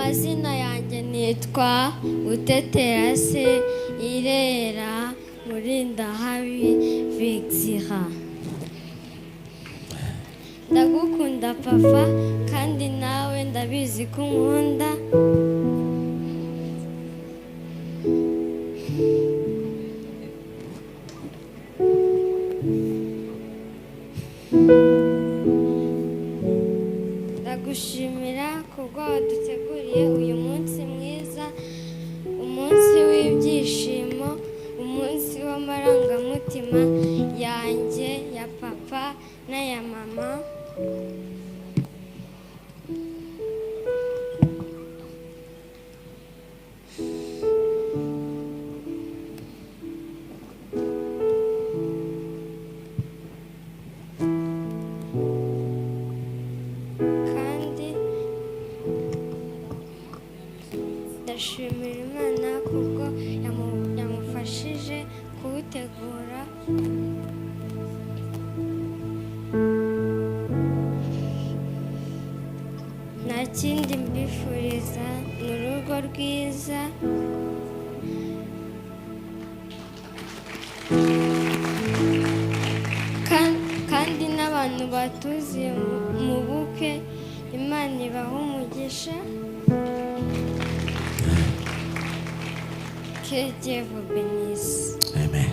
Amazina yanjye nitwa Uteterase Irera Murindahabi Vixira. Ndagukunda papa, kandi nawe ndabizi ko unkunda. Ndagushimira kubwo waduteguriye uyu munsi mwiza, umunsi w'ibyishimo, umunsi w'amarangamutima yanjye, ya papa n'aya mama. Kandi ndashimira Imana kubwo yamufashije kuwutegura. Nta kindi mbifuriza, ni urugo rwiza. Kandi n'abantu batuziye mu bukwe, Imana ibaha umugisha. Que Dieu vous bénisse. Amen.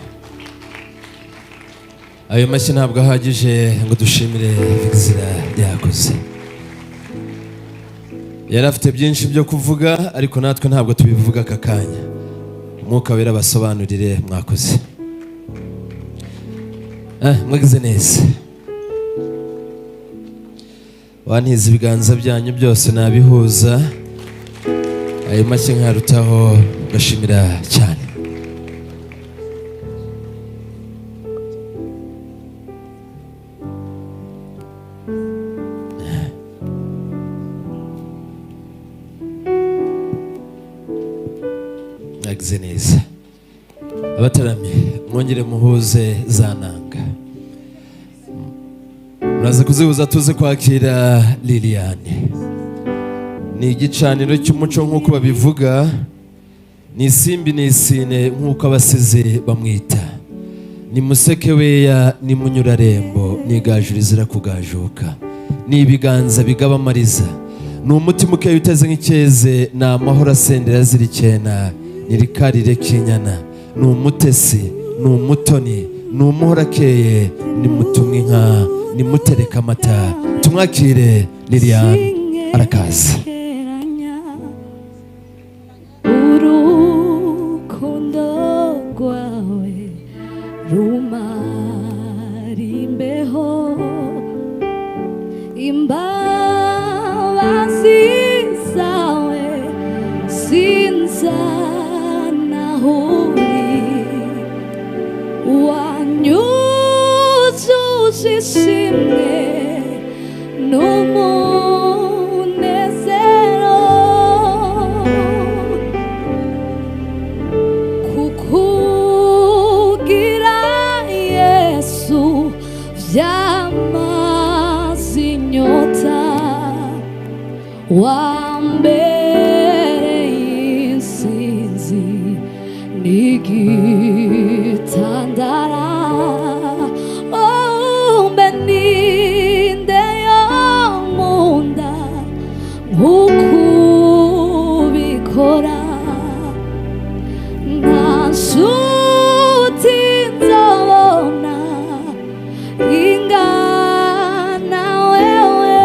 Ayo mashyi ntabwo ahagije ngo dushimire Vixira yakoze. Yari afite byinshi byo kuvuga, ariko natwe ntabwo tubivuga aka kanya. Umwuka Wera basobanurire. Mwakoze. Mwagize neza. Wantiza ibiganza byanyu byose nabihuza, ayo mashyi nkarutaho gashimira cyane. Mwagize neza. Abataramye, mwongere muhuze za nanga. Muraza kuzihuza tuze kwakira Liliane. Ni igicaniro cy'umuco nk'uko babivuga, ni isimbi, ni isine nk'uko abasizi bamwita, ni musekeweya, ni munyurarembo, ni igaju rizira kugajuka, ni ibiganza bigaba amariza, ni umutima ukeye uteze nk'icyeze, ni amahoro asendera azira icyena, ni rikarire k'inyana, ni umutesi, ni umutoni, ni umuhora akeye, ni mutumwa inka, ni mutereka amata. Tumwakire Liliane, arakaza. Urukundo rwawe rumara imbeho, imbabazi zawe sinzanahuri, wanyujuje ishimwe n'umunezero. Kukugira Yesu byamaze inyota, wambereye insinzi n'igitandara. Oh, mbe ninde yo nkunda nk'uko ubikora? Nta nshuti nzabona ingana wewe.